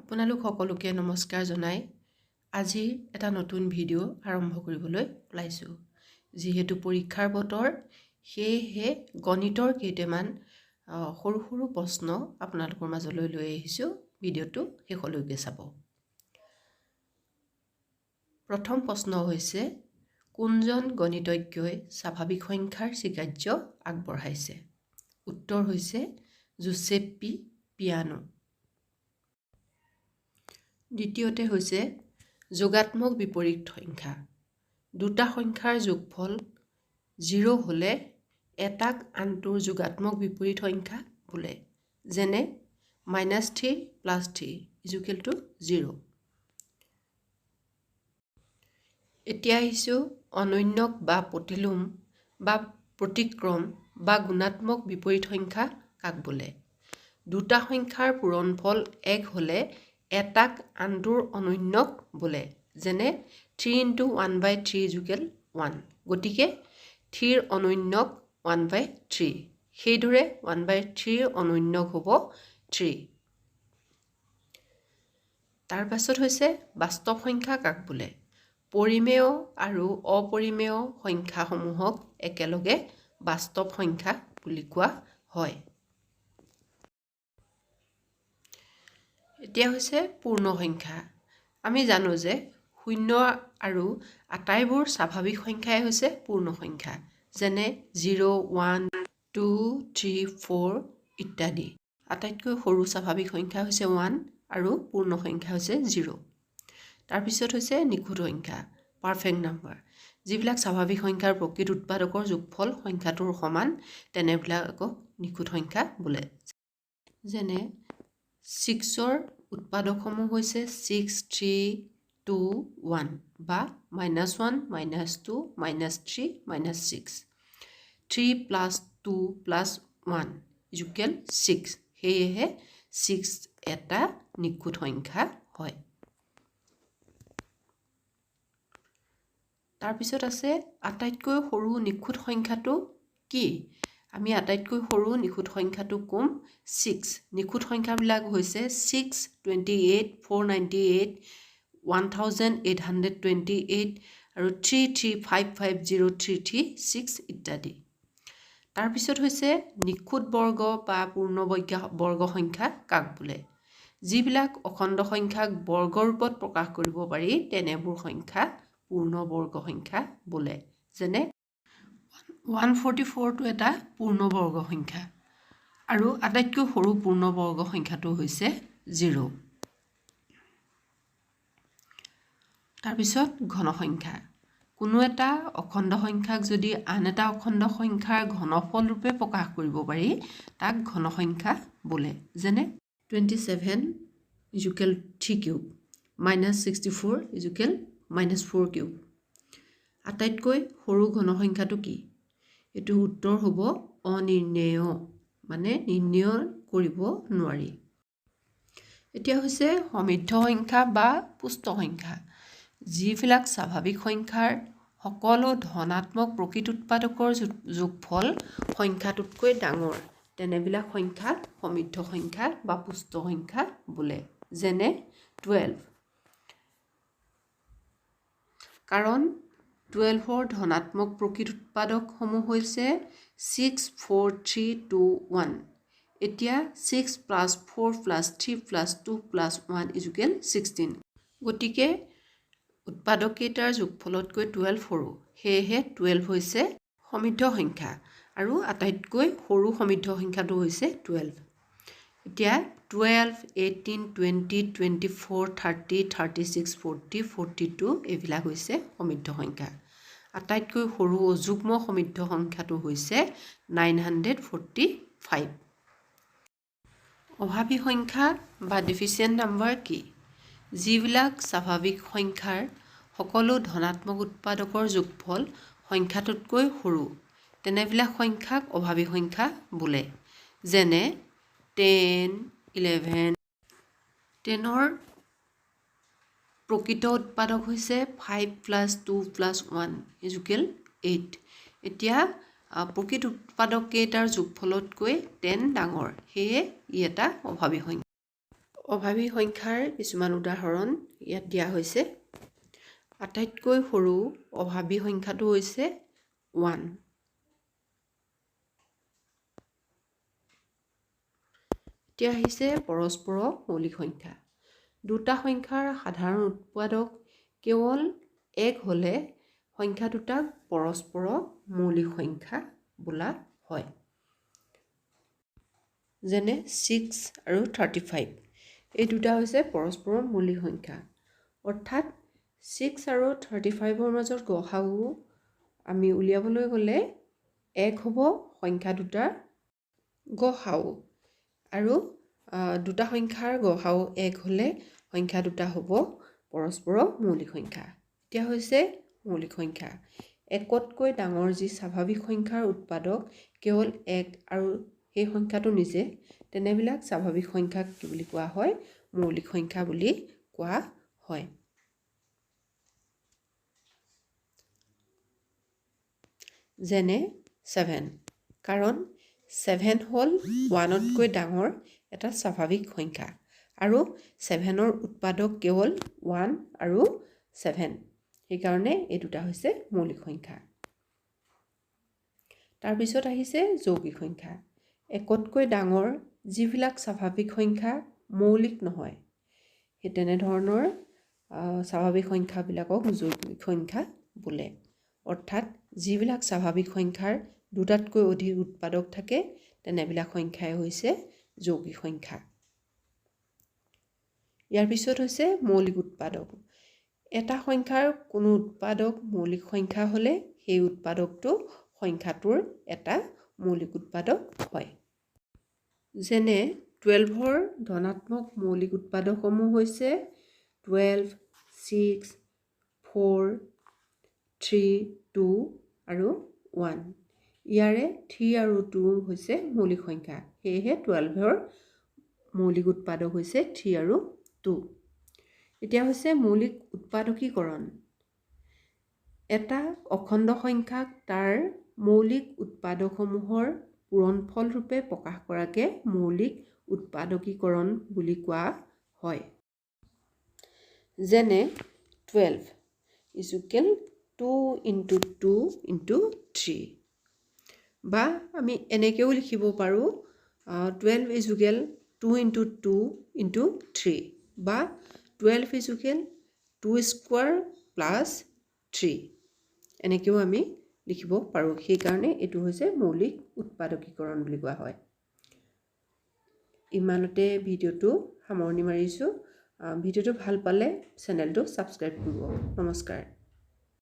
আপোনালোক সকলোকে নমস্কাৰ জনাই আজিৰ এটা নতুন ভিডিঅ' আৰম্ভ কৰিবলৈ ওলাইছোঁ। যিহেতু পৰীক্ষাৰ বতৰ, সেয়েহে গণিতৰ কেইটামান সৰু সৰু প্ৰশ্ন আপোনালোকৰ মাজলৈ লৈ আহিছোঁ। ভিডিঅ'টো শেষলৈকে চাব। প্ৰথম প্ৰশ্ন হৈছে, কোনজন গণিতজ্ঞই স্বাভাৱিক সংখ্যাৰ স্বীকাৰ্য আগবঢ়াইছে? উত্তৰ হৈছে জুচেপ্পি পিয়ানো। দ্বিতীয়তে হৈছে যোগাত্মক বিপৰীত সংখ্যা। দুটা সংখ্যাৰ যোগফল 0 হ'লে এটাক আনটোৰ যোগাত্মক বিপৰীত সংখ্যা বোলে। যেনে -3 + 3 = 0। এতিয়া আহিছোঁ অনন্যক বা প্ৰতিলোম বা প্ৰতিক্ৰম বা গুণাত্মক বিপৰীত সংখ্যা কাক বোলে? দুটা সংখ্যাৰ পূৰণফল 1 হ'লে এটাক আনটোৰ অনন্যক বোলে। যেনে 3 × 1/3 = 1। গতিকে 3ৰ অনন্যক 1/3। সেইদৰে 1/3ৰ অনন্যক হ'ব 3। তাৰ পাছত হৈছে বাস্তৱ সংখ্যা কাক বোলে? পৰিমেয় আৰু অপৰিমেয় সংখ্যাসমূহক একেলগে বাস্তৱ সংখ্যা বুলি কোৱা হয়। এতিয়া হৈছে পূৰ্ণ সংখ্যা। আমি জানো যে শূন্য আৰু আটাইবোৰ স্বাভাৱিক সংখ্যাই হৈছে পূৰ্ণ সংখ্যা, যেনে 0, 1, 2, 3, 4 ইত্যাদি। আটাইতকৈ সৰু স্বাভাৱিক সংখ্যা হৈছে 1 আৰু পূৰ্ণ সংখ্যা হৈছে 0। তাৰপিছত হৈছে নিখুঁত সংখ্যা, পাৰফেক্ট নাম্বাৰ। যিবিলাক স্বাভাৱিক সংখ্যাৰ প্ৰকৃত উৎপাদকৰ যোগফল সংখ্যাটোৰ সমান, তেনেবিলাকক নিখুঁত সংখ্যা বোলে। যেনে 6ৰ উৎপাদকসমূহ হৈছে 6, 3, 2, 1 বা -1, -2, -3, -6। 3 + 2 + 1 = 6। সেয়েহে 6 এটা নিখুঁত সংখ্যা হয়। তাৰপিছত আছে আটাইতকৈ সৰু নিখুঁত সংখ্যাটো কি? আমি আটাইতকৈ সৰু নিখুঁত সংখ্যাটো ক'ম 6। নিখুঁত সংখ্যাবিলাক হৈছে 6, 28, 498, 1828 আৰু 3 3 5 5 0 3 3 6 ইত্যাদি। তাৰপিছত হৈছে নিখুঁত বৰ্গ বা পূৰ্ণবৰ্গ বৰ্গ সংখ্যা কাক বোলে? যিবিলাক অখণ্ড সংখ্যাক বৰ্গ ৰূপত প্ৰকাশ কৰিব পাৰি, তেনেবোৰ সংখ্যা পূৰ্ণবৰ্গ সংখ্যা বোলে। যেনে 144টো এটা পূৰ্ণবৰ্গ সংখ্যা আৰু আটাইতকৈ সৰু পূৰ্ণবৰ্গ সংখ্যাটো হৈছে 0। তাৰপিছত ঘনসংখ্যা। কোনো এটা অখণ্ড সংখ্যাক যদি আন এটা অখণ্ড সংখ্যাৰ ঘনফল ৰূপে প্ৰকাশ কৰিব পাৰি, তাক ঘনসংখ্যা বোলে। যেনে 27 = 3 cube -64 = -4 cube. আটাইতকৈ সৰু ঘনসংখ্যাটো কি? এইটো উত্তৰ হ'ব অনিৰ্ণেয়, মানে নিৰ্ণয় কৰিব নোৱাৰি। এতিয়া হৈছে সমৃদ্ধ সংখ্যা বা পুষ্ট সংখ্যা। যিবিলাক স্বাভাৱিক সংখ্যাৰ সকলো ধনাত্মক প্ৰকৃত উৎপাদকৰ যোগফল সংখ্যাটোতকৈ ডাঙৰ, তেনেবিলাক সংখ্যাক সমৃদ্ধ সংখ্যা বা পুষ্ট সংখ্যা বোলে। যেনে 12। কাৰণ 12ৰ ধনাত্মক প্ৰকৃত উৎপাদকসমূহ হৈছে 6, 4, 3, 2, 1। এতিয়া 6 + 4 + 3 + 2 + 1 = 16। গতিকে উৎপাদককেইটাৰ যোগফলতকৈ 12 সৰু, সেয়েহে 12 হৈছে সমৃদ্ধ সংখ্যা আৰু আটাইতকৈ সৰু সমৃদ্ধ সংখ্যাটো হৈছে 12। এতিয়া 12, 18, 20, 24, 30, 36, 40, 42 এইবিলাক হৈছে সমৃদ্ধ সংখ্যা। আটাইতকৈ সৰু অযুগ্ম সমৃদ্ধ সংখ্যাটো হৈছে 945। অভাৱী সংখ্যা বা ডিফিচিয়েণ্ট নাম্বাৰ কি? যিবিলাক স্বাভাৱিক সংখ্যাৰ সকলো ধনাত্মক উৎপাদকৰ যোগফল সংখ্যাটোতকৈ সৰু, তেনেবিলাক সংখ্যাক অভাৱী সংখ্যা বোলে। যেনে 10, 11। 10ৰ প্ৰকৃত উৎপাদক হৈছে 5 + 2 + 1 = 8। এতিয়া প্ৰকৃত উৎপাদককেইটাৰ যোগফলতকৈ 10 ডাঙৰ, সেয়ে ই এটা অভাৱী সংখ্যা। অভাৱী সংখ্যাৰ কিছুমান উদাহৰণ ইয়াত দিয়া হৈছে। আটাইতকৈ সৰু অভাৱী সংখ্যাটো হৈছে 1। এতিয়া আহিছে পৰস্পৰক মৌলিক সংখ্যা। দুটা সংখ্যাৰ সাধাৰণ উৎপাদক কেৱল এক হ'লে সংখ্যা দুটাক পৰস্পৰক মৌলিক সংখ্যা বোলা হয়। যেনে 6 আৰু 35, এই দুটা হৈছে পৰস্পৰৰ মৌলিক সংখ্যা। অৰ্থাৎ 6 আৰু 35ৰ মাজত গসাগু আমি উলিয়াবলৈ গ'লে 1 হ'ব সংখ্যা দুটাৰ গসাগু, আৰু দুটা সংখ্যাৰ গসাগু 1 হ'লে সংখ্যা দুটা হ'ব পৰস্পৰৰ মৌলিক সংখ্যা। এতিয়া হৈছে মৌলিক সংখ্যা। একতকৈ ডাঙৰ যি স্বাভাৱিক সংখ্যাৰ উৎপাদক কেৱল 1 আৰু সেই সংখ্যাটো নিজে, তেনেবিলাক স্বাভাৱিক সংখ্যাক কি বুলি কোৱা হয়? মৌলিক সংখ্যা বুলি কোৱা হয়। যেনে 7, কাৰণ 7 হ'ল 1তকৈ ডাঙৰ এটা স্বাভাৱিক সংখ্যা আৰু 7ৰ উৎপাদক কেৱল 1 আৰু 7, সেইকাৰণে এই দুটা হৈছে মৌলিক সংখ্যা। তাৰপিছত আহিছে যৌগিক সংখ্যা। একতকৈ ডাঙৰ যিবিলাক স্বাভাৱিক সংখ্যা মৌলিক নহয়, সেই তেনেধৰণৰ স্বাভাৱিক সংখ্যাবিলাকক যৌগিক সংখ্যা বোলে। অৰ্থাৎ যিবিলাক স্বাভাৱিক সংখ্যাৰ দুটাতকৈ অধিক উৎপাদক থাকে, তেনেবিলাক সংখ্যাই হৈছে যৌগিক সংখ্যা। ইয়াৰ পিছত হৈছে মৌলিক উৎপাদক। এটা সংখ্যাৰ কোনো উৎপাদক মৌলিক সংখ্যা হ'লে সেই উৎপাদকটো সংখ্যাটোৰ এটা মৌলিক উৎপাদক হয়। যেনে 12ৰ ধনাত্মক মৌলিক উৎপাদকসমূহ হৈছে 12, 6, 4, 3, 2 আৰু 1। ইয়াৰে 3 আৰু 2 হৈছে মৌলিক সংখ্যা, সেয়েহে 12ৰ মৌলিক উৎপাদক হৈছে 3 আৰু 2। এতিয়া হৈছে মৌলিক উৎপাদকীকৰণ। এটা অখণ্ড সংখ্যাক তাৰ মৌলিক উৎপাদকসমূহৰ পূৰণফলৰূপে প্ৰকাশ কৰাকে মৌলিক উৎপাদকীকৰণ বুলি কোৱা হয়। যেনে 12 ইজুকেল 2 ইণ্টু 2 ইণ্টু 3, বা আমি এনেকৈও লিখিব পাৰোঁ 12 ইজুকেল 2 ইণ্টু 2 ইণ্টু 3, বা 12 ইজুকেল 2 স্কুৱাৰ প্লাছ 3, এনেকৈও আমি লিখিব পাৰোঁ। সেইকাৰণে এইটো হৈছে মৌলিক উৎপাদকীকৰণ বুলি কোৱা হয়। ইমানতে ভিডিঅ'টো সামৰণি মাৰিছোঁ। ভিডিঅ'টো ভাল পালে চেনেলটো ছাবস্ক্ৰাইব কৰিব। নমস্কাৰ।